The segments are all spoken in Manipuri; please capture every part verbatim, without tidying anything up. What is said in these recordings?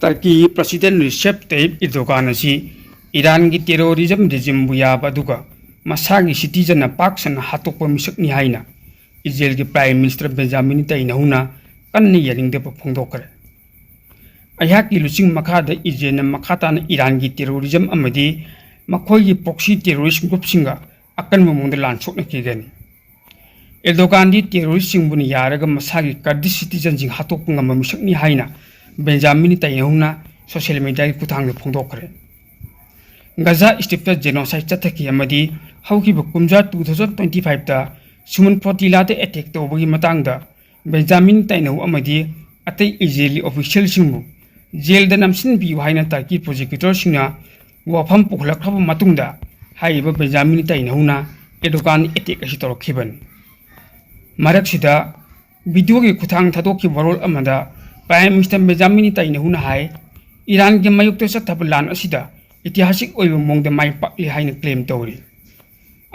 ꯇꯔꯀꯤ ꯄ꯭ꯔꯁꯤꯗꯦꯟ ꯔꯤꯁꯦꯞ ꯇꯌꯤꯞ ꯏꯔꯗꯣꯒꯥꯟ ꯑꯁꯤ ꯏꯔꯥꯟꯒꯤ terrorism regimeꯕꯨ ꯌꯥꯕ ꯑꯗꯨꯒ ꯃꯁꯥꯒꯤ citizenꯅ ꯄꯥꯛ ꯁꯟꯅ ꯍꯥꯠꯇꯣꯛꯄ ꯃꯤꯁꯛꯅꯤ ꯍꯥꯏꯅ ꯏꯖꯔꯦꯜꯒꯤ Prime Minister ꯕꯦꯟꯖꯥꯃꯤꯟ ꯅꯦꯇꯥꯟꯌꯥꯍꯨꯅ ꯀꯟꯅ ꯌꯥꯅꯤꯡꯗꯕ ꯐꯣꯡꯗꯣꯛꯈ꯭ꯔꯦ꯫ ꯑꯩꯍꯥꯛꯀꯤ ꯂꯨꯆꯤꯡ ꯃꯈꯥꯗ ꯏꯖꯔꯦꯜꯅ ꯃꯈꯥ ꯇꯥꯅ ꯏꯔꯥꯟꯒꯤ terrorism ꯑꯃꯗꯤ ꯃꯈꯣꯏꯒꯤ proxy terrorist groupꯁꯤꯡꯒ ꯑꯀꯟꯕ ꯃꯑꯣꯡꯗ ꯂꯥꯟ ꯁꯣꯛꯅꯈꯤꯒꯅꯤ꯫ ꯑꯦꯔꯗꯣꯒꯥꯟꯗꯤ terroristꯁꯤꯡꯕꯨꯅ ꯌꯥꯔꯒ ꯃꯁꯥꯒꯤ Kurdish citizenꯁꯤꯡ ꯍꯥꯠꯇꯣꯛꯄ ꯉꯝꯕ ꯃꯤꯁꯛꯅꯤ ꯍꯥꯏꯅ ꯕꯦꯟꯖꯥꯃꯤꯟ ꯅꯦꯇꯥꯟꯌꯥꯍꯨꯅ social mediaꯒꯤ ꯈꯨꯠꯊꯥꯡꯗ ꯐꯣꯡꯗꯣꯛꯈ꯭ꯔꯦ꯫ ꯒꯖꯥ Stripꯇ genocide ꯆꯠꯊꯈꯤ ꯑꯃꯗꯤ ꯍꯧꯈꯤꯕ ꯀꯨꯝꯖꯥ two thousand twenty fiveꯇ ꯁꯨꯃꯟ flotillaꯗ attack ꯇꯧꯕꯒꯤ ꯃꯇꯥꯡꯗ ꯕꯦꯟꯖꯥꯃꯤꯟ ꯅꯦꯇꯥꯟꯌꯥꯍꯨ ꯑꯃꯗꯤ ꯑꯇꯩ ꯏꯖꯔꯦꯂꯤ officialꯁꯤꯡꯕꯨ jailꯗ ꯅꯝꯁꯤꯟꯕꯤꯌꯨ ꯍꯥꯏꯅ ꯇꯔꯀꯤ prosecutorꯁꯤꯡꯅ ꯋꯥꯐꯝ ꯄꯨꯈꯠꯂꯛꯈ꯭ꯔꯕ ꯃꯇꯨꯡꯗ ꯍꯥꯏꯔꯤꯕ ꯕꯦꯟꯖꯥꯃꯤꯟ ꯅꯦꯇꯥꯟꯌꯥꯍꯨꯅ ꯑꯦꯔꯗꯣꯒꯥꯟ attack ꯑꯁꯤ ꯇꯧꯔꯛꯈꯤꯕꯅꯤ꯫ ꯃꯔꯛꯁꯤꯗ videoꯒꯤ ꯈꯨꯠꯊꯥꯡ ꯊꯥꯗꯣꯛꯈꯤꯕ ꯋꯥꯔꯣꯜ ꯑꯃꯗ Prime Minister ꯕꯦꯟꯖꯥꯃꯤꯟ ꯅꯦꯇꯥꯟꯌꯥꯍꯨꯅ ꯍꯥꯏ, ꯏꯔꯥꯟꯒꯤ ꯃꯥꯌꯣꯛꯇ ꯆꯠꯊꯕ ꯂꯥꯟ ꯑꯁꯤꯗ ꯏꯇꯤꯍꯥꯁꯤꯛ ꯑꯣꯏꯕ ꯃꯑꯣꯡꯗ ꯃꯥꯏ ꯄꯥꯛꯂꯤ ꯍꯥꯏꯅ claim ꯇꯧꯔꯤ꯫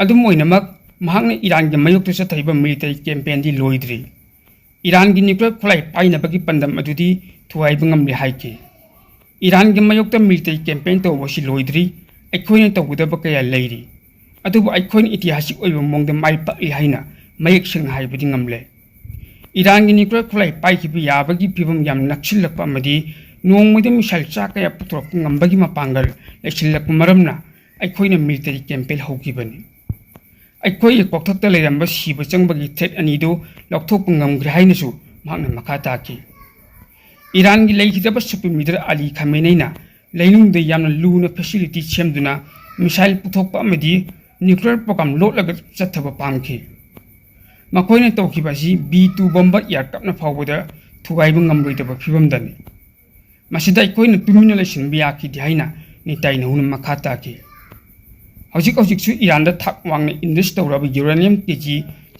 ꯑꯗꯨꯝ ꯑꯣꯏꯅꯃꯛ, ꯃꯍꯥꯛꯅ ꯏꯔꯥꯟꯒꯤ ꯃꯥꯌꯣꯛꯇ ꯆꯠꯊꯔꯤꯕ military campaignꯗꯤ ꯂꯣꯏꯗ꯭ꯔꯤ꯫ ꯏꯔꯥꯟꯒꯤ nuclear ꯈꯨꯠꯂꯥꯏ ꯄꯥꯏꯅꯕꯒꯤ ꯄꯥꯟꯗꯝ ꯑꯗꯨꯗꯤ ꯊꯨꯒꯥꯏꯕ ꯉꯝꯂꯦ ꯍꯥꯏꯈꯤ꯫ ꯏꯔꯥꯟꯒꯤ ꯃꯥꯌꯣꯛꯇ military campaign ꯇꯧꯕ ꯑꯁꯤ ꯂꯣꯏꯗ꯭ꯔꯤ, ꯑꯩꯈꯣꯏꯅ ꯇꯧꯒꯗꯕ ꯀꯌꯥ ꯂꯩꯔꯤ, ꯑꯗꯨꯕꯨ ꯑꯩꯈꯣꯏꯅ ꯏꯇꯤꯍꯥꯁꯤꯛ ꯑꯣꯏꯕ ꯃꯑꯣꯡꯗ ꯃꯥꯏ ꯄꯥꯛꯂꯤ ꯍꯥꯏꯅ ꯃꯌꯦꯛ ꯁꯦꯡꯅ ꯍꯥꯏꯕꯗꯤ ꯉꯝꯂꯦ꯫ ꯏꯔꯥꯟꯒꯤ nuclear ꯈꯨꯠꯂꯥꯏ ꯄꯥꯏꯈꯤꯕ ꯌꯥꯕꯒꯤ ꯐꯤꯕꯝ ꯌꯥꯝꯅ ꯅꯛꯁꯤꯜꯂꯛꯄ ꯑꯃꯗꯤ ꯅꯣꯡꯃꯗ missile ꯆꯥ ꯀꯌꯥ ꯄꯨꯊꯣꯔꯛꯄ ꯉꯝꯕꯒꯤ ꯃꯄꯥꯡꯒꯜ ꯂꯩꯁꯤꯜꯂꯛꯄ ꯃꯔꯝꯅ ꯑꯩꯈꯣꯏꯅ military campaign ꯍꯧꯈꯤꯕꯅꯤ꯫ ꯑꯩꯈꯣꯏꯒꯤ ꯀꯣꯛꯊꯛꯇ ꯂꯩꯔꯝꯕ ꯁꯤꯕ ꯆꯪꯕꯒꯤ threat ꯑꯅꯤꯗꯨ ꯂꯧꯊꯣꯛꯄ ꯉꯝꯈ꯭ꯔꯦ ꯍꯥꯏꯅꯁꯨ ꯃꯍꯥꯛꯅ ꯃꯈꯥ ꯇꯥꯈꯤ꯫ ꯏꯔꯥꯟꯒꯤ ꯂꯩꯈꯤꯗ꯭ꯔꯕ supreme leader ꯑꯂꯤ ꯈꯥꯃꯦꯅꯩꯅ ꯂꯩꯅꯨꯡꯗ ꯌꯥꯝꯅ ꯂꯨꯅ facility ꯁꯦꯝꯗꯨꯅ missile ꯄꯨꯊꯣꯛꯄ ꯑꯃꯗꯤ nuclear program ꯂꯣꯠꯂꯒ ꯆꯠꯊꯕ ꯄꯥꯝꯈꯤ꯫ ꯃꯈꯣꯏꯅ ꯇꯧꯈꯤꯕ ꯑꯁꯤ B two bomber aircraftꯅ ꯐꯥꯎꯕꯗ ꯊꯨꯒꯥꯏꯕ ꯉꯝꯂꯣꯏꯗꯕ ꯐꯤꯕꯝꯗꯅꯤ꯫ ꯃꯁꯤꯗ ꯑꯩꯈꯣꯏꯅ ꯇꯨꯃꯤꯟꯅ ꯂꯩꯁꯤꯟꯕ ꯌꯥꯈꯤꯗꯦ ꯍꯥꯏꯅ ꯅꯦꯇꯥꯟꯌꯥꯍꯨꯅ ꯃꯈꯥ ꯇꯥꯈꯤ꯫ ꯍꯧꯖꯤꯛ ꯍꯧꯖꯤꯛꯁꯨ ꯏꯔꯥꯟꯗ ꯊꯥꯛ ꯋꯥꯡꯅ invest ꯇꯧꯔꯕ uranium KG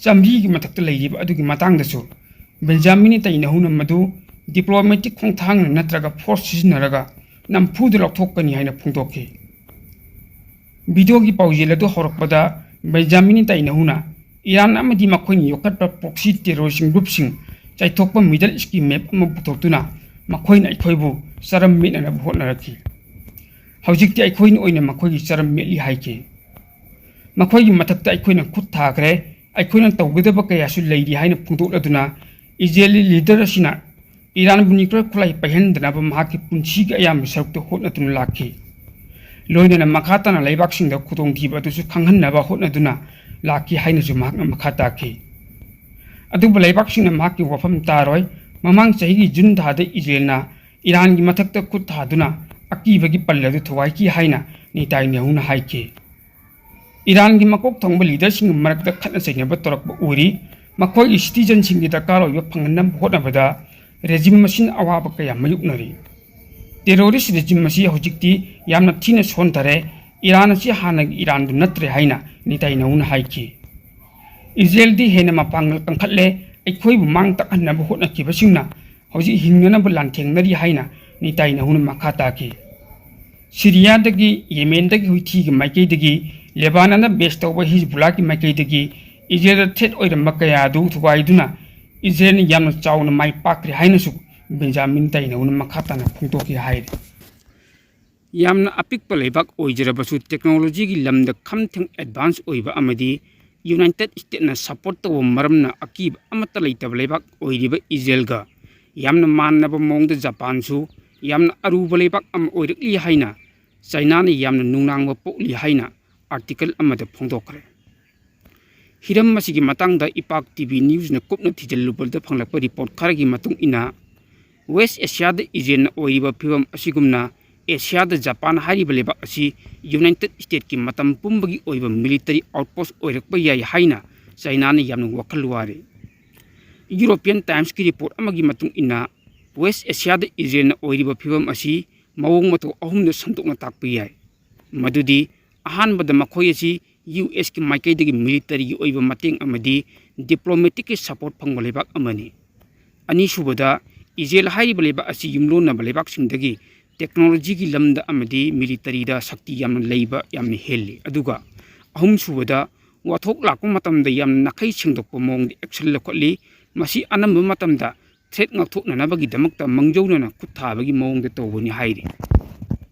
ꯆꯥꯃꯔꯤꯒꯤ ꯃꯊꯛꯇ ꯂꯩꯔꯤꯕ ꯑꯗꯨꯒꯤ ꯃꯇꯥꯡꯗꯁꯨ ꯕꯦꯟꯖꯥꯃꯤꯟ ꯅꯦꯇꯥꯟꯌꯥꯍꯨꯅ ꯃꯗꯨ diplomatic ꯈꯣꯡꯊꯥꯡꯅ ꯅꯠꯇ꯭ꯔꯒ force ꯁꯤꯖꯤꯟꯅꯔꯒ ꯅꯝꯐꯨꯗ ꯂꯧꯊꯣꯛꯀꯅꯤ ꯍꯥꯏꯅ ꯐꯣꯡꯗꯣꯛꯈꯤ꯫ Videoꯒꯤ ꯄꯥꯎꯖꯦꯜ ꯑꯗꯨ ꯍꯧꯔꯛꯄꯗ ꯕꯦꯟꯖꯥꯃꯤꯟ ꯅꯦꯇꯥꯟꯌꯥꯍꯨꯅ ꯏꯔꯥꯟ ꯑꯃꯗꯤ ꯃꯈꯣꯏꯅ ꯌꯣꯛꯈꯠꯄ proxy terrorism groupꯁꯤꯡ ꯆꯥꯏꯊꯣꯛꯄ Middle Eastꯀꯤ map ꯑꯃ ꯄꯨꯊꯣꯛꯇꯨꯅ ꯃꯈꯣꯏꯅ ꯑꯩꯈꯣꯏꯕꯨ ꯆꯔꯝ ꯃꯦꯠꯅꯅꯕ ꯍꯣꯠꯅꯔꯛꯈꯤ꯫ ꯍꯧꯖꯤꯛꯇꯤ ꯑꯩꯈꯣꯏꯅ ꯑꯣꯏꯅ ꯃꯈꯣꯏꯒꯤ ꯆꯔꯝ ꯃꯦꯠꯂꯤ ꯍꯥꯏꯈꯤ꯫ ꯃꯈꯣꯏꯒꯤ ꯃꯊꯛꯇ ꯑꯩꯈꯣꯏꯅ ꯈꯨꯠ ꯊꯥꯈ꯭ꯔꯦ, ꯑꯩꯈꯣꯏꯅ ꯇꯧꯒꯗꯕ ꯀꯌꯥꯁꯨ ꯂꯩꯔꯤ ꯍꯥꯏꯅ ꯐꯣꯡꯗꯣꯛꯂꯗꯨꯅ ꯏꯖꯔꯦꯂꯤ ꯂꯤꯗꯔ ꯑꯁꯤꯅ ꯏꯔꯥꯟꯕꯨ ꯅ꯭ꯌꯨꯀ꯭ꯂꯤꯌꯔ ꯈꯨꯠꯂꯥꯏ ꯄꯥꯏꯍꯟꯗꯅꯕ ꯃꯍꯥꯛꯀꯤ ꯄꯨꯟꯁꯤꯒꯤ ꯑꯌꯥꯝꯕ ꯁꯔꯨꯛꯇ ꯍꯣꯠꯅꯗꯨꯅ ꯂꯥꯛꯈꯤ꯫ ꯂꯣꯏꯅꯅ ꯃꯈꯥ ꯇꯥꯅ ꯂꯩꯕꯥꯛꯁꯤꯡꯗ ꯈꯨꯗꯣꯡꯊꯤꯕ ꯑꯗꯨꯁꯨ ꯈꯪꯍꯟꯅꯕ ꯍꯣꯠꯅꯗꯨꯅ ꯂꯥꯛꯈꯤ ꯍꯥꯏꯅꯁꯨ ꯃꯍꯥꯛꯅ ꯃꯈꯥ ꯇꯥꯈꯤ꯫ ꯑꯗꯨꯕꯨ ꯂꯩꯕꯥꯛꯁꯤꯡꯅ ꯃꯍꯥꯛꯀꯤ ꯋꯥꯐꯝ ꯇꯥꯔꯣꯏ꯫ ꯃꯃꯥꯡ ꯆꯍꯤꯒꯤ ꯖꯨꯟ ꯊꯥꯗ ꯏꯖꯔꯦꯜꯅ ꯏꯔꯥꯟꯒꯤ ꯃꯊꯛꯇ ꯈꯨꯠ ꯊꯥꯗꯨꯅ ꯑꯀꯤꯕꯒꯤ ꯄꯜ ꯑꯗꯨ ꯊꯨꯒꯥꯏꯈꯤ ꯍꯥꯏꯅ ꯅꯤꯇꯥꯏꯅꯥꯍꯨꯅ ꯍꯥꯏꯈꯤ꯫ ꯏꯔꯥꯟꯒꯤ ꯃꯀꯣꯛ ꯊꯣꯡꯕ ꯂꯤꯗꯔꯁꯤꯡꯒꯤ ꯃꯔꯛꯇ ꯈꯠꯅ ꯆꯩꯅꯕ ꯇꯧꯔꯛꯄ ꯎꯔꯤ꯫ ꯃꯈꯣꯏꯒꯤ ꯁꯤꯇꯤꯖꯟꯁꯤꯡꯒꯤ ꯗꯔꯀꯥꯔ ꯑꯣꯏꯕ ꯐꯪꯍꯟꯅꯕ ꯍꯣꯠꯅꯕꯗ ꯔꯦꯖꯤꯝ ꯑꯁꯤꯅ ꯑꯋꯥꯕ ꯀꯌꯥ ꯃꯥꯌꯣꯛꯅꯔꯤ꯫ ꯇꯦꯔꯣꯔꯤꯁ ꯔꯦꯖꯤꯝ ꯑꯁꯤ ꯍꯧꯖꯤꯛꯇꯤ ꯌꯥꯝꯅ ꯊꯤꯅ ꯁꯣꯟꯊꯔꯦ꯫ ꯏꯔꯥꯟ ꯑꯁꯤ ꯍꯥꯟꯅꯒꯤ ꯏꯔꯥꯟꯗꯨ ꯅꯠꯇ꯭ꯔꯦ ꯍꯥꯏꯅ ꯅꯤꯇꯥꯏꯅꯥꯍꯨꯅ ꯍꯥꯏꯈꯤ꯫ ꯏꯖꯔꯦꯜꯗꯤ ꯍꯦꯟꯅ ꯃꯄꯥꯡꯒꯜ ꯀꯟꯈꯠꯂꯦ꯫ ꯑꯩꯈꯣꯏꯕꯨ ꯃꯥꯡ ꯇꯥꯛꯍꯟꯅꯕ ꯍꯣꯠꯅꯈꯤꯕꯁꯤꯡꯅ ꯍꯧꯖꯤꯛ ꯍꯤꯡꯅꯅꯕ ꯂꯥꯟꯊꯦꯡꯅꯔꯤ ꯍꯥꯏꯅ ꯅꯤꯇꯥꯏꯅꯥꯍꯨꯅ ꯃꯈꯥ ꯇꯥꯈꯤ꯫ ꯁꯤꯔꯤꯌꯥꯗꯒꯤ, ꯌꯦꯃꯦꯟꯗꯒꯤ ꯍꯨꯊꯤꯒꯤ ꯃꯥꯏꯀꯩꯗꯒꯤ, ꯂꯦꯕꯥꯅꯟꯗ ꯕꯦꯁ ꯇꯧꯕ ꯍꯤꯖꯕꯨꯜꯂꯥꯒꯤ ꯃꯥꯏꯀꯩꯗꯒꯤ ꯏꯖꯔꯦꯜꯗ ꯊ꯭ꯔꯦꯠ ꯑꯣꯏꯔꯝꯕ ꯀꯌꯥ ꯑꯗꯨ ꯊꯨꯒꯥꯏꯗꯨꯅ ꯏꯖꯔꯦꯜꯅ ꯌꯥꯝꯅ ꯆꯥꯎꯅ ꯃꯥꯏ ꯄꯥꯛꯈ꯭ꯔꯦ ꯍꯥꯏꯅꯁꯨ ꯕꯦꯟꯖꯥꯃꯤꯟ ꯅꯦꯇꯥꯟꯌꯥꯍꯨꯅ ꯃꯈꯥ ꯇꯥꯅ ꯐꯣꯡꯗꯣꯛꯈꯤ ꯍꯥꯏꯔꯤ꯫ ꯌꯥꯝꯅ ꯑꯄꯤꯛꯄ ꯂꯩꯕꯥꯛ ꯑꯣꯏꯖꯔꯕꯁꯨ ꯇꯦꯛꯅꯣꯂꯣꯖꯤꯒꯤ ꯂꯝꯗ ꯈꯝ ꯊꯦꯡ ꯑꯦꯗꯚꯥꯟꯁ ꯑꯣꯏꯕ ꯑꯃꯗꯤ ꯌꯨꯅꯥꯏꯇꯦꯗ ꯁ꯭ꯇꯦꯠꯅ ꯁꯄꯣꯔꯠ ꯇꯧꯕ ꯃꯔꯝꯅ ꯑꯀꯤꯕ ꯑꯃꯠꯇ ꯂꯩꯇꯕ ꯂꯩꯕꯥꯛ ꯑꯣꯏꯔꯤꯕ ꯏꯖꯔꯦꯜꯒ ꯌꯥꯝꯅ ꯃꯥꯟꯅꯕ ꯃꯑꯣꯡꯗ ꯖꯄꯥꯟꯁꯨ ꯌꯥꯝꯅ ꯑꯔꯨꯕ ꯂꯩꯕꯥꯛ ꯑꯃ ꯑꯣꯏꯔꯛꯂꯤ ꯍꯥꯏꯅ ꯆꯥꯏꯅꯥꯅ ꯌꯥꯝꯅ ꯅꯨꯡꯅꯥꯡꯕ ꯄꯣꯛꯂꯤ ꯍꯥꯏꯅ ꯑꯥꯔꯇꯤꯀꯜ ꯑꯃꯗ ꯐꯣꯡꯗꯣꯛꯈ꯭ꯔꯦ꯫ ꯍꯤꯔꯝ ꯑꯁꯤꯒꯤ ꯃꯇꯥꯡꯗ ꯏꯄꯥꯛ ꯇꯤ ꯚꯤ ꯅ꯭ꯌꯨꯁꯅ ꯀꯨꯞꯅ ꯊꯤꯖꯤꯜꯂꯨꯕꯗ ꯐꯪꯂꯛꯄ ꯔꯤꯄꯣꯔꯠ ꯈꯔꯒꯤ ꯃꯇꯨꯡ ꯏꯟꯅ, ꯋꯦꯁ ꯑꯦꯁꯤꯌꯥꯗ ꯏꯖꯔꯦꯜꯅ ꯑꯣꯏꯔꯤꯕ ꯐꯤꯕꯝ ꯑꯁꯤꯒꯨꯝꯅ ꯑꯦꯁꯤꯌꯥꯗ ꯖꯄꯥꯟ ꯍꯥꯏꯔꯤꯕ ꯂꯩꯕꯥꯛ ꯑꯁꯤ ꯌꯨꯅꯥꯏꯇꯦꯗ ꯁ꯭ꯇꯦꯠꯀꯤ ꯃꯇꯝ ꯄꯨꯝꯕꯒꯤ ꯑꯣꯏꯕ ꯃꯤꯂꯤꯇꯔꯤ ꯑꯥꯎꯠꯄꯣꯁ ꯑꯣꯏꯔꯛꯄ ꯌꯥꯏ ꯍꯥꯏꯅ ꯆꯥꯏꯅꯥꯅ ꯌꯥꯝꯅ ꯋꯥꯈꯜ ꯋꯥꯔꯦ꯫ ꯌꯨꯔꯣꯄꯤꯌꯟ ꯇꯥꯏꯝꯁꯀꯤ ꯔꯤꯄꯣꯔꯠ ꯑꯃꯒꯤ ꯃꯇꯨꯡ ꯏꯟꯅ, ꯋꯦꯁ ꯑꯦꯁꯤꯌꯥꯗ ꯏꯖꯔꯦꯜꯅ ꯑꯣꯏꯔꯤꯕ ꯐꯤꯕꯝ ꯑꯁꯤ ꯃꯑꯣꯡ ꯃꯇꯧ ꯑꯍꯨꯝꯗ ꯁꯟꯗꯣꯛꯅ ꯇꯥꯛꯄ ꯌꯥꯏ꯫ ꯃꯗꯨꯗꯤ, ꯑꯍꯥꯟꯕꯗ, ꯃꯈꯣꯏ ꯑꯁꯤ ꯌꯨ ꯑꯦꯁꯀꯤ ꯃꯥꯏꯀꯩꯗꯒꯤ ꯃꯤꯂꯤꯇꯔꯤꯒꯤ ꯑꯣꯏꯕ ꯃꯇꯦꯡ ꯑꯃꯗꯤ ꯗꯤꯄ꯭ꯂꯣꯃꯦꯇꯤꯛꯀꯤ ꯁꯄꯣꯔꯠ ꯐꯪꯕ ꯂꯩꯕꯥꯛ ꯑꯃꯅꯤ꯫ ꯑꯅꯤꯁꯨꯕꯗ, ꯏꯖꯔꯦꯜ ꯍꯥꯏꯔꯤꯕ ꯂꯩꯕꯥꯛ ꯑꯁꯤ ꯌꯨꯝꯂꯣꯟꯅꯕ ꯂꯩꯕꯥꯛꯁꯤꯡꯗꯒꯤ ꯇꯦꯛꯅꯣꯂꯣꯖꯤꯒꯤ ꯂꯝꯗ ꯑꯃꯗꯤ ꯃꯤꯂꯤꯇꯔꯤꯗ ꯁꯛꯇꯤ ꯌꯥꯝꯅ ꯂꯩꯕ, ꯌꯥꯝꯅ ꯍꯦꯜꯂꯤ꯫ ꯑꯗꯨꯒ ꯑꯍꯨꯝꯁꯨꯕꯗ, ꯋꯥꯊꯣꯛ ꯂꯥꯛꯄ ꯃꯇꯝꯗ ꯌꯥꯝꯅ ꯅꯥꯈꯩ ꯁꯦꯡꯗꯣꯛꯄ ꯃꯑꯣꯡꯗ ꯑꯦꯛꯁꯟ ꯂꯧꯈꯠꯂꯤ꯫ ꯃꯁꯤ ꯑꯅꯝꯕ ꯃꯇꯝꯗ ꯊ꯭ꯔꯦꯠ ꯉꯥꯛꯊꯣꯛꯅꯅꯕꯒꯤꯗꯃꯛꯇ ꯃꯥꯡꯖꯧꯅꯅ ꯈꯨꯠ ꯊꯥꯕꯒꯤ ꯃꯑꯣꯡꯗ ꯇꯧꯕꯅꯤ ꯍꯥꯏꯔꯤ꯫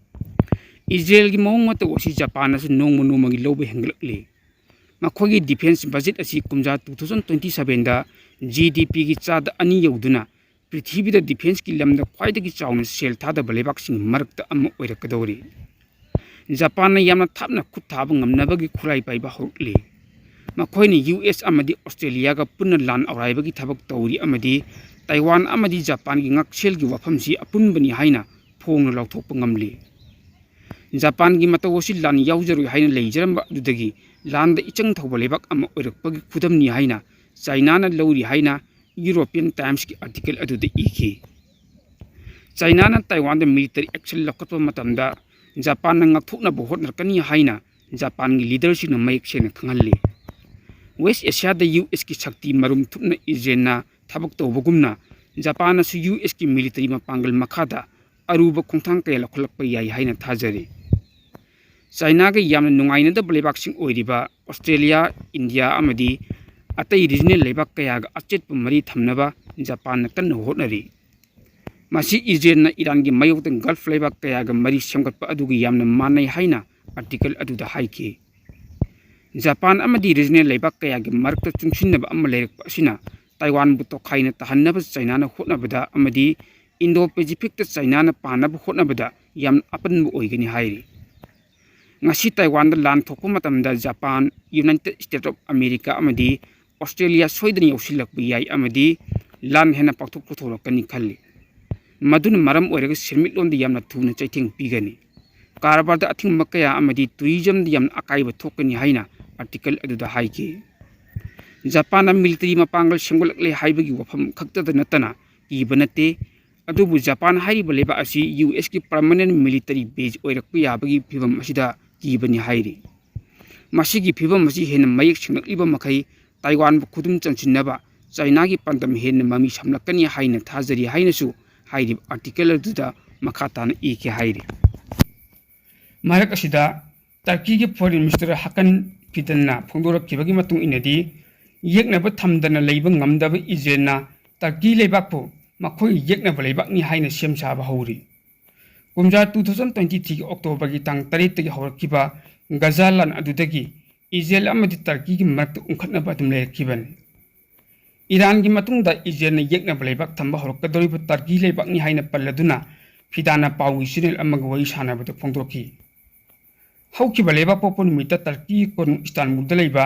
ꯏꯖꯔꯦꯜꯒꯤ ꯃꯑꯣꯡ ꯃꯇꯧ ꯑꯁꯤ ꯖꯄꯥꯟꯅꯁꯨ ꯅꯣꯡꯃ ꯅꯣꯡꯃꯒꯤ ꯂꯧꯕ ꯍꯦꯟꯒꯠꯂꯛꯂꯤ꯫ ꯃꯈꯣꯏꯒꯤ ꯗꯤꯐꯦꯟꯁ ꯕꯖꯦꯠ ꯑꯁꯤ ꯀꯨꯝꯖꯥ two thousand twenty sevenꯗ ꯖꯤ ꯗꯤ ꯄꯤꯒꯤ ꯆꯥꯗ ꯑꯅꯤ ꯌꯧꯗꯨꯅ ꯄ꯭ꯔꯤꯊꯤꯕꯤꯗ ꯗꯤꯐꯦꯟꯁꯀꯤ ꯂꯝꯗ ꯈ꯭ꯋꯥꯏꯗꯒꯤ ꯆꯥꯎꯅ ꯁꯦꯜ ꯊꯥꯗꯕ ꯂꯩꯕꯥꯛꯁꯤꯡꯒꯤ ꯃꯔꯛꯇ ꯑꯃ ꯑꯣꯏꯔꯛꯀꯗꯧꯔꯤ꯫ ꯖꯄꯥꯟꯅ ꯌꯥꯝꯅ ꯊꯥꯞꯅ ꯈꯨꯠ ꯊꯥꯕ ꯉꯝꯅꯕꯒꯤ ꯈꯨꯠꯂꯥꯏ ꯄꯥꯏꯕ ꯍꯧꯔꯛꯂꯤ꯫ ꯃꯈꯣꯏꯅ ꯌꯨ ꯑꯦꯁ ꯑꯃꯗꯤ ꯑꯣꯁꯇ꯭ꯔꯦꯂꯤꯌꯥꯒ ꯄꯨꯟꯅ ꯂꯥꯟ ꯑꯧꯔꯥꯏꯕꯒꯤ ꯊꯕꯛ ꯇꯧꯔꯤ ꯑꯃꯗꯤ ꯇꯥꯏꯋꯥꯟ ꯑꯃꯗꯤ ꯖꯄꯥꯟꯒꯤ ꯉꯥꯛꯁꯦꯜꯒꯤ ꯋꯥꯐꯝꯁꯤ ꯑꯄꯨꯟꯕꯅꯤ ꯍꯥꯏꯅ ꯐꯣꯡꯅ ꯂꯥꯎꯊꯣꯛꯄ ꯉꯝꯂꯤ꯫ ꯖꯄꯥꯟꯒꯤ ꯃꯇꯧ ꯑꯁꯤ ꯂꯥꯟ ꯌꯥꯎꯖꯔꯣꯏ ꯍꯥꯏꯅ ꯂꯩꯖꯔꯝꯕ ꯑꯗꯨꯗꯒꯤ ꯂꯥꯟꯗ ꯏꯆꯪ ꯊꯧꯕ ꯂꯩꯕꯥꯛ ꯑꯃ ꯑꯣꯏꯔꯛꯄꯒꯤ ꯈꯨꯗꯝꯅꯤ ꯍꯥꯏꯅ ꯆꯥꯏꯅꯥꯅ ꯂꯧꯔꯤ ꯍꯥꯏꯅ ꯌꯨꯔꯣꯄꯤꯌꯟ ꯇꯥꯏꯝꯁꯀꯤ ꯑꯥꯔꯇꯤꯀꯜ ꯑꯗꯨꯗ ꯏꯈꯤ꯫ ꯆꯥꯏꯅꯥꯅ ꯇꯥꯏꯋꯥꯟꯗ ꯃꯤꯂꯤꯇꯔꯤ ꯑꯦꯛꯁꯟ ꯂꯧꯈꯠꯄ ꯃꯇꯝꯗ ꯖꯄꯥꯟꯅ ꯉꯥꯛꯊꯣꯛꯅꯕ ꯍꯣꯠꯅꯔꯛꯀꯅꯤ ꯍꯥꯏꯅ ꯖꯄꯥꯟꯒꯤ ꯂꯤꯗꯔꯁꯤꯡꯅ ꯃꯌꯦꯛ ꯁꯦꯡꯅ ꯈꯪꯍꯜꯂꯤ꯫ ꯋꯦꯁ ꯑꯦꯁꯤꯌꯥꯗ ꯌꯨ ꯑꯦꯁꯀꯤ ꯁꯛꯇꯤ ꯃꯔꯨꯝ ꯊꯨꯞꯅ ꯏꯖꯔꯦꯜꯅ ꯊꯕꯛ ꯇꯧꯕꯒꯨꯝꯅ ꯖꯄꯥꯟꯅꯁꯨ ꯌꯨ ꯑꯦꯁꯀꯤ ꯃꯤꯂꯤꯇꯔꯤ ꯃꯄꯥꯡꯒꯜ ꯃꯈꯥꯗ ꯑꯔꯨꯕ ꯈꯣꯡꯊꯥꯡ ꯀꯌꯥ ꯂꯧꯈꯠꯂꯛꯄ ꯌꯥꯏ ꯍꯥꯏꯅ ꯊꯥꯖꯔꯤ꯫ ꯆꯥꯏꯅꯥꯒ ꯌꯥꯝꯅ ꯅꯨꯡꯉꯥꯏꯅꯗꯕ ꯂꯩꯕꯥꯛꯁꯤꯡ ꯑꯣꯏꯔꯤꯕ ꯑꯣꯁꯇ꯭ꯔꯦꯂꯤꯌꯥ, ꯏꯟꯗꯤꯌꯥ ꯑꯃꯗꯤ ꯑꯇꯩ ꯔꯤꯖꯅꯦꯜ ꯂꯩꯕꯥꯛ ꯀꯌꯥꯒ ꯑꯆꯦꯠꯄ ꯃꯔꯤ ꯊꯝꯅꯕ ꯖꯄꯥꯟꯅ ꯀꯟꯅ ꯍꯣꯠꯅꯔꯤ꯫ ꯃꯁꯤ ꯏꯖꯔꯦꯜꯅ ꯏꯔꯥꯟꯒꯤ ꯃꯥꯌꯣꯛꯇ ꯒꯜꯐ ꯂꯩꯕꯥꯛ ꯀꯌꯥꯒ ꯃꯔꯤ ꯁꯦꯝꯒꯠꯄ ꯑꯗꯨꯒ ꯌꯥꯝꯅ ꯃꯥꯟꯅꯩ ꯍꯥꯏꯅ ꯑꯥꯔꯇꯤꯀꯜ ꯑꯗꯨꯗ ꯍꯥꯏꯈꯤ꯫ ꯖꯄꯥꯟ ꯑꯃꯗꯤ ꯔꯤꯖꯅꯦꯜ ꯂꯩꯕꯥꯛ ꯀꯌꯥꯒꯤ ꯃꯔꯛꯇ ꯆꯨꯡꯁꯤꯟꯅꯕ ꯑꯃ ꯂꯩꯔꯛꯄ ꯑꯁꯤꯅ ꯇꯥꯏꯋꯥꯟꯕꯨ ꯇꯣꯈꯥꯏꯅ ꯇꯥꯍꯟꯅꯕ ꯆꯥꯏꯅꯥꯅ ꯍꯣꯠꯅꯕꯗ ꯑꯃꯗꯤ ꯏꯟꯗꯣ ꯄꯦꯁꯤꯐꯤꯛꯇ ꯆꯥꯏꯅꯥꯅ ꯄꯥꯟꯅꯕ ꯍꯣꯠꯅꯕꯗ ꯌꯥꯝꯅ ꯑꯄꯟꯕ ꯑꯣꯏꯒꯅꯤ ꯍꯥꯏꯔꯤ꯫ ꯉꯁꯤ ꯇꯥꯏꯋꯥꯟꯗ ꯂꯥꯟ ꯊꯣꯛꯄ ꯃꯇꯝꯗ Japan, United state of America ꯑꯃꯗꯤ ꯑꯣꯁꯇ꯭ꯔꯦꯂꯤꯌꯥ ꯁꯣꯏꯗꯅ ꯌꯧꯁꯤꯜꯂꯛꯄ ꯌꯥꯏ ꯑꯃꯗꯤ ꯂꯥꯟ ꯍꯦꯟꯅ ꯄꯥꯛꯊꯣꯛ ꯄꯨꯊꯣꯔꯛꯀꯅꯤ ꯈꯜꯂꯤ꯫ ꯃꯗꯨꯅ ꯃꯔꯝ ꯑꯣꯏꯔꯒ ꯁꯦꯟꯃꯤꯠꯂꯣꯟꯗ ꯌꯥꯝꯅ ꯊꯨꯅ ꯆꯩꯊꯦꯡ ꯄꯤꯒꯅꯤ꯫ ꯀꯔꯕꯥꯔꯗ ꯑꯊꯤꯡꯕ ꯀꯌꯥ ꯑꯃꯗꯤ ꯇꯨꯔꯤꯖꯝꯗ ꯌꯥꯝꯅ ꯑꯀꯥꯏꯕ ꯊꯣꯛꯀꯅꯤ ꯍꯥꯏꯅ ꯑꯥꯔꯇꯤꯀꯜ ꯑꯗꯨꯗ ꯍꯥꯏꯈꯤ꯫ ꯖꯄꯥꯟꯅ ꯃꯤꯂꯤꯇꯔꯤ ꯃꯄꯥꯡꯒꯜ ꯁꯦꯝꯒꯠꯂꯛꯂꯦ ꯍꯥꯏꯕꯒꯤ ꯋꯥꯐꯝ ꯈꯛꯇꯗ ꯅꯠꯇꯅ ꯀꯤꯕ ꯅꯠꯇꯦ, ꯑꯗꯨꯕꯨ ꯖꯄꯥꯟ ꯍꯥꯏꯔꯤꯕ ꯂꯩꯕꯥꯛ ꯑꯁꯤ ꯌꯨ ꯑꯦꯁꯀꯤ ꯄꯔꯃꯅꯦꯟ ꯃꯤꯂꯤꯇꯔꯤ ꯕꯦꯖ ꯑꯣꯏꯔꯛꯄ ꯌꯥꯕꯒꯤ ꯐꯤꯚꯝ ꯑꯁꯤꯗ ꯀꯤꯕꯅꯤ ꯍꯥꯏꯔꯤ꯫ ꯃꯁꯤꯒꯤ ꯐꯤꯚꯝ ꯑꯁꯤ ꯍꯦꯟꯅ ꯃꯌꯦꯛ ꯁꯦꯡꯂꯛꯂꯤꯕ ꯃꯈꯩ ꯇꯥꯏꯋꯥꯟꯕꯨ ꯈꯨꯗꯨꯝ ꯆꯟꯁꯤꯟꯅꯕ ꯆꯥꯏꯅꯥꯒꯤ ꯄꯥꯟꯗꯝ ꯍꯦꯟꯅ ꯃꯃꯤ ꯁꯥꯝꯂꯛꯀꯅꯤ ꯍꯥꯏꯅ ꯊꯥꯖꯔꯤ ꯍꯥꯏꯅꯁꯨ ꯍꯥꯏꯔꯤꯕ ꯑꯥꯔꯇꯤꯀꯜ ꯑꯗꯨꯗ ꯃꯈꯥ ꯇꯥꯅ ꯏꯈꯤ ꯍꯥꯏꯔꯤ꯫ ꯃꯔꯛ ꯑꯁꯤꯗ ꯇꯔꯀꯤꯒꯤ ꯐꯣꯔꯦꯟ ꯃꯤꯅꯤꯁꯇꯔ ꯍꯥꯀꯟ ꯐꯤꯗꯟꯅ ꯐꯣꯡꯗꯣꯔꯛꯈꯤꯕꯒꯤ ꯃꯇꯨꯡ ꯏꯟꯅꯗꯤ, ꯌꯦꯛꯅꯕ ꯊꯝꯗꯅ ꯂꯩꯕ ꯉꯝꯗꯕ ꯏꯖꯔꯦꯜꯅ ꯇꯔꯀꯤ ꯂꯩꯕꯥꯛꯄꯨ ꯃꯈꯣꯏꯒꯤ ꯌꯦꯛꯅꯕ ꯂꯩꯕꯥꯛꯅꯤ ꯍꯥꯏꯅ ꯁꯦꯝ ꯁꯥꯕ ꯍꯧꯔꯤ꯫ ꯀꯨꯝꯖꯥ two thousand twenty-threeꯒꯤ Octoberꯒꯤ ꯇꯥꯡ ꯇꯔꯦꯠꯇꯒꯤ ꯍꯧꯔꯛꯈꯤꯕ ꯒꯖꯥ ꯂꯥꯟ ꯑꯗꯨꯗꯒꯤ ꯏꯖꯔꯦꯜ ꯑꯃꯗꯤ ꯇꯔꯀꯤꯒꯤ ꯃꯔꯛꯇ ꯎꯪꯈꯠꯅꯕ ꯑꯗꯨꯝ ꯂꯩꯔꯛꯈꯤꯕꯅꯤ꯫ ꯏꯔꯥꯟꯒꯤ ꯃꯇꯨꯡꯗ ꯏꯖꯔꯦꯜꯅ ꯌꯦꯛꯅꯕ ꯂꯩꯕꯥꯛ ꯊꯝꯕ ꯍꯧꯔꯛꯀꯗꯧꯔꯤꯕ ꯇꯔꯀꯤ ꯂꯩꯕꯥꯛꯅꯤ ꯍꯥꯏꯅ ꯄꯜꯂꯗꯨꯅ ꯐꯤꯗꯥꯅ ꯄꯥꯎꯒꯤ ꯆꯦꯅꯦꯜ ꯑꯃꯒ ꯋꯥꯔꯤ ꯁꯥꯟꯅꯕꯗ ꯐꯣꯡꯗꯣꯛꯈꯤ꯫ ꯍꯧꯈꯤꯕ ꯂꯩꯕꯥꯛꯄꯣꯛꯄ ꯅꯨꯃꯤꯠꯇ ꯇꯔꯀꯤꯒꯤ ꯀꯣꯅꯨꯡ ꯏꯁꯇꯥꯟꯕꯨꯜꯗ ꯂꯩꯕ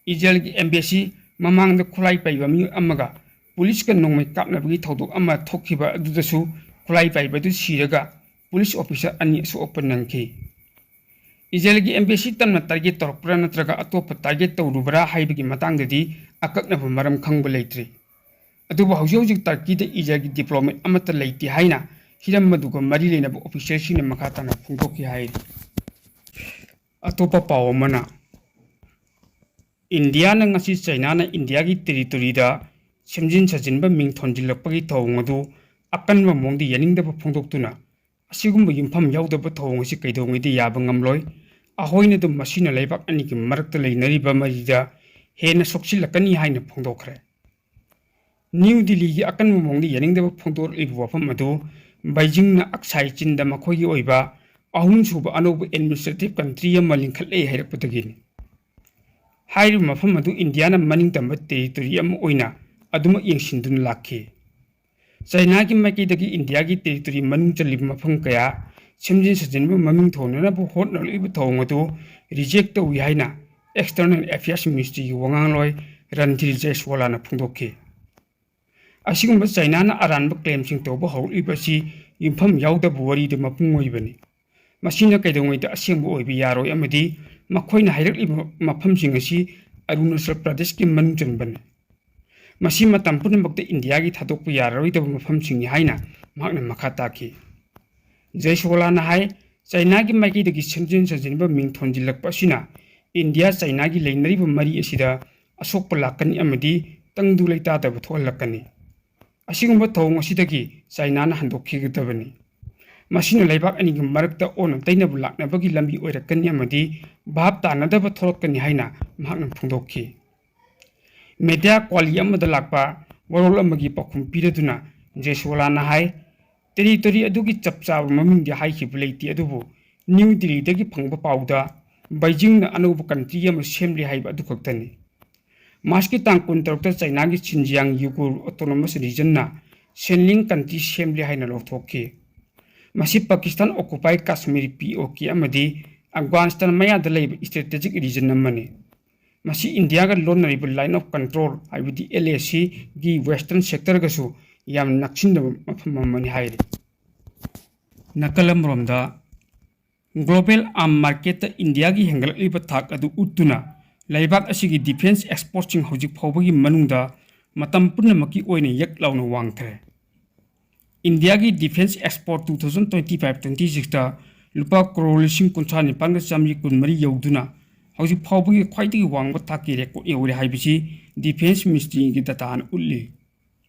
ꯏꯖꯔꯦꯜꯒꯤ embassy ꯃꯃꯥꯡꯗ ꯈꯨꯠꯂꯥꯏ ꯄꯥꯏꯕ ꯃꯤꯑꯣꯏ ꯑꯃꯒ ꯄꯨꯂꯤꯁꯀ ꯅꯣꯡꯃꯩ ꯀꯥꯞꯅꯕꯒꯤ ꯊꯧꯗꯣꯛ ꯑꯃ ꯊꯣꯛꯈꯤꯕ ꯑꯗꯨꯗꯁꯨ ꯈꯨꯠꯂꯥꯏ ꯄꯥꯏꯕꯗꯨ ꯁꯤꯔꯒ ꯄꯨꯂꯤꯁ officer ꯑꯅꯤ ꯑꯁꯣꯛ ꯑꯄꯟ ꯅꯪꯈꯤ꯫ ꯏꯖꯔꯦꯜꯒꯤ embassy ꯇꯝꯅ target ꯇꯧꯔꯛꯄ꯭ꯔꯥ ꯅꯠꯇ꯭ꯔꯒ ꯑꯇꯣꯞꯄ target ꯇꯧꯔꯨꯕ꯭ꯔꯥ ꯍꯥꯏꯕꯒꯤ ꯃꯇꯥꯡꯗꯗꯤ ꯑꯀꯛꯅꯕ ꯃꯔꯝ ꯈꯪꯕ ꯂꯩꯇ꯭ꯔꯤ꯫ ꯑꯗꯨꯕꯨ ꯍꯧꯖꯤꯛ ꯍꯧꯖꯤꯛ ꯇꯔꯀꯤꯗ ꯏꯖꯔꯦꯜꯒꯤ diplomat ꯑꯃꯠꯇ ꯂꯩꯇꯦ ꯍꯥꯏꯅ ꯍꯤꯔꯝ ꯑꯗꯨꯒ ꯃꯔꯤ ꯂꯩꯅꯕ officialꯁꯤꯡꯅ ꯃꯈꯥ ꯇꯥꯅ ꯐꯣꯡꯗꯣꯛꯈꯤ ꯍꯥꯏꯔꯤ꯫ ꯑꯇꯣꯞꯄ ꯄꯥꯎ ꯑꯃꯅ, ꯏꯟꯗꯤꯌꯥꯅ ꯉꯁꯤ ꯆꯩꯅꯥꯅ ꯏꯟꯗꯤꯌꯥꯒꯤ territoryꯗ ꯁꯦꯝꯖꯤꯟ ꯁꯥꯖꯤꯟꯕ ꯃꯤꯡ ꯊꯣꯟꯖꯤꯜꯂꯛꯄꯒꯤ ꯊꯧꯑꯣꯡ ꯑꯗꯨ ꯑꯀꯟꯕ ꯃꯑꯣꯡꯗ ꯌꯥꯅꯤꯡꯗꯕ ꯐꯣꯡꯗꯣꯛꯇꯨꯅ, ꯑꯁꯤꯒꯨꯝꯕ ꯌꯨꯝꯐꯝ ꯌꯥꯎꯗꯕ ꯊꯧꯑꯣꯡ ꯑꯁꯤ ꯀꯩꯗꯧꯉꯩꯗ ꯌꯥꯕ ꯉꯝꯂꯣꯏ, ꯑꯍꯣꯏꯅꯗꯨ ꯃꯁꯤꯅ ꯂꯩꯕꯥꯛ ꯑꯅꯤꯒꯤ ꯃꯔꯛꯇ ꯂꯩꯅꯔꯤꯕ ꯃꯔꯤꯗ ꯍꯦꯟꯅ ꯁꯣꯛꯆꯤꯜꯂꯛꯀꯅꯤ ꯍꯥꯏꯅ ꯐꯣꯡꯗꯣꯛꯈ꯭ꯔꯦ꯫ ꯅ꯭ꯌꯨ ꯗꯤꯜꯂꯤꯒꯤ ꯑꯀꯟꯕ ꯃꯑꯣꯡꯗ ꯌꯥꯅꯤꯡꯗꯕ ꯐꯣꯡꯗꯣꯔꯛꯂꯤꯕ ꯋꯥꯐꯝ ꯑꯗꯨ ꯕꯩꯖꯤꯡꯅ ꯑꯛꯁꯥꯏ ꯆꯤꯟꯗ ꯃꯈꯣꯏꯒꯤ ꯑꯣꯏꯕ ꯑꯍꯨꯝꯁꯨꯕ ꯑꯅꯧꯕ administrative country ꯑꯃ ꯂꯤꯡꯈꯠꯂꯦ ꯍꯥꯏꯔꯛꯄꯗꯒꯤꯅꯤ꯫ ꯍꯥꯏꯔꯤꯕ ꯃꯐꯝ ꯑꯗꯨ ꯏꯟꯗꯤꯌꯥꯅ ꯃꯅꯤꯡ ꯇꯝꯕ territory ꯑꯃ ꯑꯣꯏꯅ ꯑꯗꯨꯃꯛ ꯌꯦꯡꯁꯤꯟꯗꯨꯅ ꯂꯥꯛꯈꯤ꯫ ꯆꯩꯅꯥꯒꯤ ꯃꯥꯏꯀꯩꯗꯒꯤ ꯏꯟꯗꯤꯌꯥꯒꯤ territory ꯃꯅꯨꯡ ꯆꯜꯂꯤꯕ ꯃꯐꯝ ꯀꯌꯥ ꯁꯦꯝꯖꯤꯟ ꯁꯥꯖꯤꯟꯕ ꯃꯃꯤꯡ ꯊꯣꯟꯅꯅꯕ ꯍꯣꯠꯅꯔꯛꯂꯤꯕ ꯊꯧꯑꯣꯡ ꯑꯗꯨ reject ꯇꯧꯏ ꯍꯥꯏꯅ External Affairs Ministryꯒꯤ ꯋꯥꯉꯥꯡꯂꯣꯏ ꯔꯟꯙꯤꯔ ꯖꯩꯁꯋꯥꯂꯥꯅ ꯐꯣꯡꯗꯣꯛꯈꯤ꯫ ꯑꯁꯤꯒꯨꯝꯕ ꯆꯩꯅꯥꯅ ꯑꯔꯥꯟꯕ claimꯁꯤꯡ ꯇꯧꯕ ꯍꯧꯔꯛꯂꯤꯕ ꯑꯁꯤ ꯌꯨꯝꯐꯝ ꯌꯥꯎꯗꯕ ꯋꯥꯔꯤꯗ ꯃꯄꯨꯡ ꯑꯣꯏꯕꯅꯤ꯫ ꯃꯁꯤꯅ ꯀꯩꯗꯧꯉꯩꯗ ꯑꯁꯦꯡꯕ ꯑꯣꯏꯕ ꯌꯥꯔꯣꯏ ꯑꯃꯗꯤ ꯃꯈꯣꯏꯅ ꯍꯥꯏꯔꯛꯂꯤꯕ ꯃꯐꯝꯁꯤꯡ ꯑꯁꯤ ꯑꯔꯨꯅꯥꯆꯜ ꯄ꯭ꯔꯗꯦꯁꯀꯤ ꯃꯅꯨꯡ ꯆꯟꯕꯅꯤ꯫ ꯃꯁꯤ ꯃꯇꯝ ꯄꯨꯝꯅꯃꯛꯇ ꯏꯟꯗꯤꯌꯥꯒꯤ ꯊꯥꯗꯣꯛꯄ ꯌꯥꯔꯔꯣꯏꯗꯕ ꯃꯐꯝꯁꯤꯡꯅꯤ ꯍꯥꯏꯅ ꯃꯍꯥꯛꯅ ꯃꯈꯥ ꯇꯥꯈꯤ꯫ ꯖꯩꯁꯋꯥꯂꯥꯅ ꯍꯥꯏ, ꯆꯩꯅꯥꯒꯤ ꯃꯥꯏꯀꯩꯗꯒꯤ ꯁꯦꯝꯖꯤꯟ ꯁꯥꯖꯤꯟꯕ ꯃꯤꯡ ꯊꯣꯟꯖꯤꯜꯂꯛꯄ ꯑꯁꯤꯅ ꯏꯟꯗꯤꯌꯥ ꯆꯩꯅꯥꯒꯤ ꯂꯩꯅꯔꯤꯕ ꯃꯔꯤ ꯑꯁꯤꯗ ꯑꯁꯣꯛꯄ ꯂꯥꯛꯀꯅꯤ ꯑꯃꯗꯤ ꯇꯪꯗꯨ ꯂꯩꯇꯥꯗꯕ ꯊꯣꯛꯍꯜꯂꯛꯀꯅꯤ꯫ ꯑꯁꯤꯒꯨꯝꯕ ꯊꯧꯑꯣꯡ ꯑꯁꯤꯗꯒꯤ ꯆꯩꯅꯥꯅ ꯍꯟꯗꯣꯛꯈꯤꯒꯗꯕꯅꯤ꯫ ꯃꯁꯤꯅ ꯂꯩꯕꯥꯛ ꯑꯅꯤꯒꯤ ꯃꯔꯛꯇ ꯑꯣꯟꯅ ꯇꯩꯅꯕ ꯂꯥꯛꯅꯕꯒꯤ ꯂꯝꯕꯤ ꯑꯣꯏꯔꯛꯀꯅꯤ ꯑꯃꯗꯤ ꯚꯥꯞ ꯇꯥꯅꯗꯕ ꯊꯣꯛꯂꯛꯀꯅꯤ ꯍꯥꯏꯅ ꯃꯍꯥꯛꯅ ꯐꯣꯡꯗꯣꯛꯈꯤ꯫ Media quality ꯑꯃꯗ ꯂꯥꯛꯄ ꯋꯥꯔꯣꯜ ꯑꯃꯒꯤ ꯄꯥꯎꯈꯨꯝ ꯄꯤꯔꯗꯨꯅ ꯖꯦꯁ꯭ꯋꯥꯂꯥꯅ ꯍꯥꯏ, territory ꯑꯗꯨꯒꯤ ꯆꯞ ꯆꯥꯕ ꯃꯃꯤꯡꯗꯤ ꯍꯥꯏꯈꯤꯕ ꯂꯩꯇꯦ, ꯑꯗꯨꯕꯨ ꯅ꯭ꯌꯨ ꯗꯤꯜꯂꯤꯗꯒꯤ ꯐꯪꯕ ꯄꯥꯎꯗ ꯕꯩꯖꯤꯡꯅ ꯑꯅꯧꯕ country ꯑꯃ ꯁꯦꯝꯂꯦ ꯍꯥꯏꯕ ꯑꯗꯨ ꯈꯛꯇꯅꯤ꯫ ꯃꯥꯔꯆꯀꯤ ꯇꯥꯡ ꯀꯨꯟꯇꯔꯨꯛꯇ ꯆꯥꯏꯅꯥꯒꯤ ꯁꯤꯟꯖꯤꯌꯥꯡ ꯌꯨꯒꯨꯔ autonomous regionꯅ ꯁꯦꯟꯂꯤꯡ country ꯁꯦꯝꯂꯦ ꯍꯥꯏꯅ ꯂꯥꯎꯊꯣꯛꯈꯤ꯫ ꯃꯁꯤ ꯄꯥꯀꯤꯁꯇꯥꯟ occupied Kashmir, POK, ꯑꯃꯗꯤ ꯑꯐꯒꯥꯅꯤꯁꯇꯥꯟ ꯃꯌꯥꯗ ꯂꯩꯕ strategic region ꯑꯃꯅꯤ꯫ ꯃꯁꯤ ꯏꯟꯗꯤꯌꯥꯒ ꯂꯣꯟꯅꯔꯤꯕ Line of Control, ꯍꯥꯏꯕꯗꯤ LACꯒꯤ western sectorꯒꯁꯨ ꯌꯥꯝꯅ ꯅꯛꯁꯤꯟꯅꯕ ꯃꯐꯝ ꯑꯃꯅꯤ ꯍꯥꯏꯔꯤ꯫ ꯅꯥꯀꯜ ꯑꯃꯔꯣꯝꯗ, global arms marketꯇ ꯏꯟꯗꯤꯌꯥꯒꯤ ꯍꯦꯟꯒꯠꯂꯛꯂꯤꯕ ꯊꯥꯛ ꯑꯗꯨ ꯎꯠꯇꯨꯅ, ꯂꯩꯕꯥꯛ ꯑꯁꯤꯒꯤ defence exportꯁꯤꯡ ꯍꯧꯖꯤꯛ ꯐꯥꯎꯕꯒꯤ ꯃꯅꯨꯡꯗ ꯃꯇꯝ ꯄꯨꯝꯅꯃꯛꯀꯤ ꯑꯣꯏꯅ ꯌꯛ ꯂꯥꯎꯅ ꯋꯥꯡꯊꯔꯦ꯫ ꯏꯟꯗꯤꯌꯥꯒꯤ defence export two thousand twenty five twenty sixꯇ ꯂꯨꯄꯥ ꯀ꯭ꯔꯣꯔ ꯂꯤꯁꯤꯡ ꯀꯨꯟꯊ꯭ꯔꯥ ꯅꯤꯄꯥꯟꯒ ꯆꯥꯝꯃꯔꯤ ꯀꯨꯟꯃꯔꯤ ꯌꯧꯗꯨꯅ, ꯍꯧꯖꯤꯛ ꯐꯥꯎꯕꯒꯤ ꯈ꯭ꯋꯥꯏꯗꯒꯤ ꯋꯥꯡꯕ ꯊꯥꯛꯀꯤ record ꯌꯧꯔꯦ ꯍꯥꯏꯕꯁꯤ Defence Ministryꯒꯤ dataꯅ ꯎꯠꯂꯤ꯫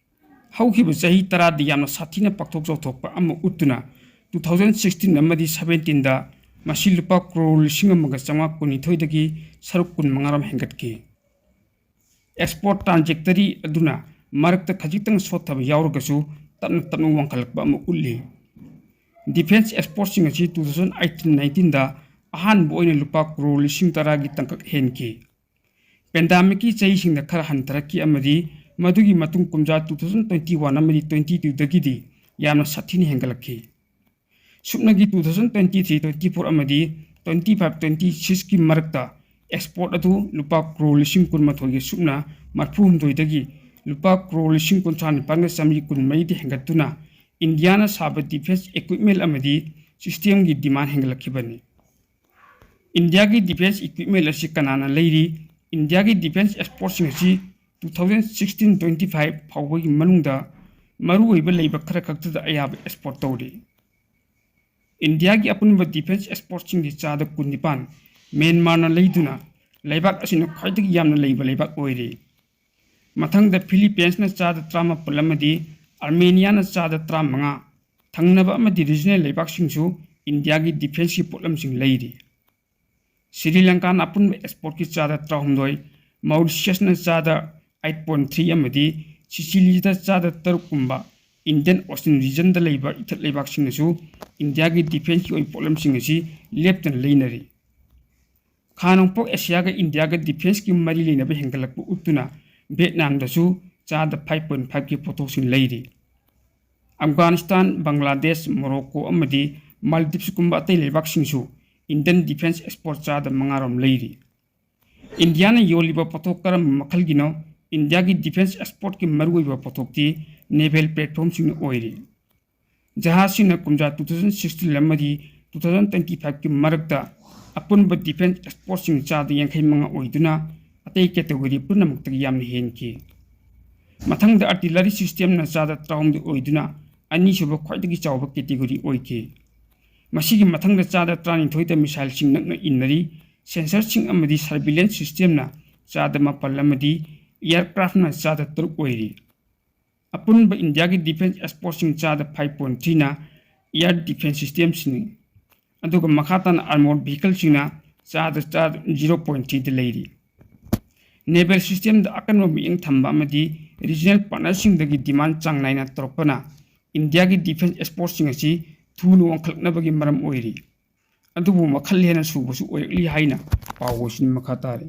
ꯍꯧꯈꯤꯕ ꯆꯍꯤ ꯇꯔꯥꯗꯤ ꯌꯥꯝꯅ ꯁꯥꯊꯤꯅ ꯄꯥꯛꯊꯣꯛ ꯆꯥꯎꯊꯣꯛꯄ ꯑꯃ ꯎꯠꯇꯨꯅ, two thousand sixteen ꯑꯃꯗꯤ seventeenꯗ ꯃꯁꯤ ꯂꯨꯄꯥ ꯀ꯭ꯔꯣꯔ ꯂꯤꯁꯤꯡ ꯑꯃꯒ ꯆꯥꯝꯃꯉꯥ ꯀꯨꯟꯅꯤꯊꯣꯏꯗꯒꯤ ꯁꯔꯨꯛ ꯀꯨꯟꯃꯉꯥꯔꯣꯝ ꯍꯦꯟꯒꯠꯈꯤ꯫ Export trajectory ꯑꯗꯨꯅ ꯃꯔꯛꯇ ꯈꯖꯤꯛꯇꯪ ꯁꯣꯠꯊꯕ ꯌꯥꯎꯔꯒꯁꯨ, ꯇꯞꯅ ꯇꯞꯅ ꯋꯥꯡꯈꯠꯂꯛꯄ ꯑꯃ ꯎꯠꯂꯤ꯫ Defence exportꯁꯤꯡ ꯑꯁꯤ two thousand eighteen nineteenꯗ ꯑꯍꯥꯟꯕ ꯑꯣꯏꯅ ꯂꯨꯄꯥ ꯀ꯭ꯔꯣꯔ ꯂꯤꯁꯤꯡ ꯇꯔꯥꯒꯤ ꯇꯥꯡꯀꯛ ꯍꯦꯟꯈꯤ꯫ Pandemicꯀꯤ ꯆꯍꯤꯁꯤꯡꯗ ꯈꯔ ꯍꯟꯊꯔꯛꯈꯤ ꯑꯃꯗꯤ ꯃꯗꯨꯒꯤ ꯃꯇꯨꯡ ꯀꯨꯝꯖꯥ two thousand twenty one ꯑꯃꯗꯤ twenty twoꯗꯒꯤꯗꯤ ꯌꯥꯝꯅ ꯁꯥꯊꯤꯅ ꯍꯦꯟꯒꯠꯂꯛꯈꯤ꯫ ꯁꯨꯞꯅꯒꯤ two thousand twenty three twenty four ꯑꯃꯗꯤ twenty five twenty sixꯀꯤ ꯃꯔꯛꯇ export ꯑꯗꯨ ꯂꯨꯄꯥ ꯀ꯭ꯔꯣꯔ ꯂꯤꯁꯤꯡ ꯀꯨꯟꯃꯥꯊꯣꯏꯒꯤ ꯁꯨꯞꯅ ꯃꯔꯤꯐꯨꯍꯨꯝꯗꯣꯏꯗꯒꯤ ꯂꯨꯄꯥ ꯀ꯭ꯔꯣꯔ ꯂꯤꯁꯤꯡ ꯀꯨꯟꯊ꯭ꯔꯥ ꯅꯤꯄꯥꯟꯒ ꯆꯥꯝꯃꯔꯤ ꯀꯨꯟꯃꯔꯤꯗ ꯍꯦꯟꯒꯠꯇꯨꯅ, ꯏꯟꯗꯤꯌꯥꯅ ꯁꯥꯕ defence equipment ꯑꯃꯗꯤ systemꯒꯤ demand ꯍꯦꯟꯒꯠꯂꯛꯈꯤꯕꯅꯤ꯫ ꯏꯟꯗꯤꯌꯥꯒꯤ defence equipment ꯑꯁꯤ ꯀꯅꯥꯅ ꯂꯩꯔꯤ? ꯏꯟꯗꯤꯌꯥꯒꯤ defence exportꯁꯤꯡ ꯑꯁꯤ two thousand sixteen twenty five ꯐꯥꯎꯕꯒꯤ ꯃꯅꯨꯡꯗ ꯃꯔꯨꯑꯣꯏꯕ ꯂꯩꯕ ꯈꯔ ꯈꯛꯇꯗ ꯑꯌꯥꯕ export ꯇꯧꯔꯤ꯫ ꯏꯟꯗꯤꯌꯥꯒꯤ ꯑꯄꯨꯟꯕ defence exportꯁꯤꯡꯒꯤ ꯆꯥꯗ ꯀꯨꯟꯅꯤꯄꯥꯟ ꯃ꯭ꯌꯥꯟꯃꯥꯔꯅ ꯂꯩꯗꯨꯅ, ꯂꯩꯕꯥꯛ ꯑꯁꯤꯅ ꯈ꯭ꯋꯥꯏꯗꯒꯤ ꯌꯥꯝꯅ ꯂꯩꯕ ꯂꯩꯕꯥꯛ ꯑꯣꯏꯔꯤ꯫ ꯃꯊꯪꯗ Philippines ꯆꯥꯗ ꯇꯔꯥꯃꯥꯄꯜ ꯑꯃꯗꯤ Armenia ꯆꯥꯗ ꯇꯔꯥꯃꯉꯥ, ꯊꯪꯅꯕ ꯑꯃꯗꯤ regional ꯂꯩꯕꯥꯛꯁꯤꯡꯁꯨ ꯏꯟꯗꯤꯌꯥꯒꯤ defenceꯀꯤ ꯄꯣꯠꯂꯝꯁꯤꯡ ꯂꯩꯔꯤ꯫ ꯁ꯭ꯔꯤ ꯂꯪꯀꯥꯅ ꯑꯄꯨꯟꯕ exportꯀꯤ ꯆꯥꯗ ꯇꯔꯥꯍꯨꯝꯗꯣꯏ, Mauritiusꯅ ꯆꯥꯗ eight point three ꯑꯃꯗꯤ ꯁꯤꯁꯤꯂꯤꯗ ꯆꯥꯗ ꯇꯔꯨꯛ ꯀꯨꯝꯕ, ꯏꯟꯗꯤꯌꯟ ꯑꯣꯁꯤꯌꯟ ꯔꯤꯖꯟꯗ ꯂꯩꯕ ꯏꯊꯠ ꯂꯩꯕꯥꯛꯁꯤꯡꯅꯁꯨ ꯏꯟꯗꯤꯌꯥꯒꯤ ꯗꯤꯐꯦꯟꯁꯀꯤ ꯑꯣꯏꯕ ꯄꯣꯠꯂꯝꯁꯤꯡ ꯑꯁꯤ ꯂꯦꯞꯇꯅ ꯂꯩꯅꯔꯤ꯫ ꯈꯥ ꯅꯣꯡꯄꯣꯛ ꯑꯦꯁꯤꯌꯥꯒ ꯏꯟꯗꯤꯌꯥꯒ ꯗꯤꯐꯦꯟꯁꯀꯤ ꯃꯔꯤ ꯂꯩꯅꯕ ꯍꯦꯟꯒꯠꯂꯛꯄ ꯎꯠꯇꯨꯅ ꯚꯤꯌꯦꯠꯅꯥꯝꯗꯁꯨ ꯆꯥꯗ five point five ꯀꯤ ꯄꯣꯠꯊꯣꯛꯁꯤꯡ ꯂꯩꯔꯤ꯫ ꯑꯐꯒꯥꯅꯤꯁꯇꯥꯟ, ꯕꯪꯒ꯭ꯂꯥꯗꯦꯁ, ꯃꯣꯔꯣꯀꯣ ꯑꯃꯗꯤ ꯃꯥꯜꯗꯤꯞꯁꯀꯨꯝꯕ ꯑꯇꯩ ꯂꯩꯕꯥꯛꯁꯤꯡꯁꯨ ꯏꯟꯗꯤꯌꯟ ꯗꯤꯐꯦꯟꯁ ꯑꯦꯛꯁꯄꯣꯔꯠ ꯆꯥꯗ ꯃꯉꯥꯔꯣꯝ ꯂꯩꯔꯤ꯫ ꯏꯟꯗꯤꯌꯥꯅ ꯌꯣꯜꯂꯤꯕ ꯄꯣꯠꯊꯣꯛ ꯀꯔꯝꯕ ꯃꯈꯜꯒꯤꯅꯣ? ꯏꯟꯗꯤꯌꯥꯒꯤ ꯗꯤꯐꯦꯟꯁ ꯑꯦꯛꯁꯄꯣꯔꯠꯀꯤ ꯃꯔꯨꯑꯣꯏꯕ ꯄꯣꯠꯊꯣꯛꯇꯤ ꯅꯦꯚꯦꯜ ꯄ꯭ꯂꯦꯠꯐꯣꯝꯁꯤꯡꯅ ꯑꯣꯏꯔꯤ꯫ ꯖꯍꯥꯖꯁꯤꯡꯅ ꯀꯨꯝꯖꯥ two thousand sixteen ꯑꯃꯗꯤ two thousand twenty five ꯀꯤ ꯃꯔꯛꯇ ꯑꯄꯨꯟꯕ ꯗꯤꯐꯦꯟꯁ ꯑꯦꯛꯁꯄꯣꯔꯠꯁꯤꯡ ꯆꯥꯗ ꯌꯥꯡꯈꯩ ꯃꯉꯥ ꯑꯣꯏꯗꯨꯅ ꯑꯇꯩ ꯀꯦꯇꯦꯒꯣꯔꯤ ꯄꯨꯝꯅꯃꯛꯇꯒꯤ ꯌꯥꯝꯅ ꯍꯦꯟꯈꯤ꯫ ꯃꯊꯪꯗ ꯑꯥꯔꯇꯤꯂꯔꯤ ꯁꯤꯁꯇꯦꯝꯅ ꯆꯥꯗ ꯇꯔꯥꯍꯨꯝꯗꯣꯏ ꯑꯣꯏꯗꯨꯅ ꯑꯅꯤꯁꯨꯕ ꯈ꯭ꯋꯥꯏꯗꯒꯤ ꯆꯥꯎꯕ ꯀꯦꯇꯦꯒꯣꯔꯤ ꯑꯣꯏꯈꯤ꯫ ꯃꯁꯤꯒꯤ ꯃꯊꯪꯗ ꯆꯥꯗ ꯇꯔꯥꯅꯤꯊꯣꯏꯗ ꯃꯤꯁꯥꯏꯜꯁꯤꯡ ꯅꯛꯅ ꯏꯟꯅꯔꯤ꯫ ꯁꯦꯟꯁꯔꯁꯤꯡ ꯑꯃꯗꯤ ꯁꯔꯚꯤꯂꯦꯟꯁ ꯁꯤꯁꯇꯦꯝꯅ ꯆꯥꯗ ꯃꯥꯄꯜ ꯑꯃꯗꯤ ꯑꯦꯌꯔꯀ꯭ꯔꯥꯐꯅ ꯆꯥꯗ ꯇꯔꯨꯛ ꯑꯣꯏꯔꯤ꯫ ꯑꯄꯨꯟꯕ ꯏꯟꯗꯤꯌꯥꯒꯤ ꯗꯤꯐꯦꯟꯁ ꯑꯦꯛꯁꯄꯣꯔꯠꯁꯤꯡ ꯆꯥꯗ five point threeꯅ ꯑꯦꯌꯔ ꯗꯤꯐꯦꯟꯁ ꯁꯤꯁꯇꯦꯝꯁꯤꯡꯅꯤ, ꯑꯗꯨꯒ ꯃꯈꯥ ꯇꯥꯅ ꯑꯥꯔꯃꯣꯔ ꯚꯤꯍꯤꯀꯜꯁꯤꯡꯅ ꯆꯥꯗ ꯆꯥꯗ zero point threeꯗ ꯂꯩꯔꯤ꯫ ꯅꯦꯚꯦꯜ ꯁꯤꯁꯇꯦꯝꯗ ꯑꯀꯟꯕ ꯃꯤꯠꯌꯦꯡ ꯊꯝꯕ ꯑꯃꯗꯤ ꯔꯤꯖꯅꯦꯜ ꯄꯥꯔꯠꯅꯔꯁꯤꯡꯗꯒꯤ ꯗꯤꯃꯥꯟ ꯆꯥꯡ ꯅꯥꯏꯅ ꯇꯧꯔꯛꯄꯅ ꯏꯟꯗꯤꯌꯥꯒꯤ ꯗꯤꯐꯦꯟꯁ ꯑꯦꯛꯁꯄꯣꯔꯠꯁꯤꯡ ꯑꯁꯤ ꯊꯨꯅ ꯋꯥꯡꯈꯠꯂꯛꯅꯕꯒꯤ ꯃꯔꯝ ꯑꯣꯏꯔꯤ꯫ ꯑꯗꯨꯕꯨ ꯃꯈꯜ ꯍꯦꯟꯅ ꯁꯨꯕꯁꯨ ꯑꯣꯏꯔꯛꯂꯤ ꯍꯥꯏꯅ ꯄꯥꯎ ꯑꯁꯤꯅ ꯃꯈꯥ ꯇꯥꯔꯤ꯫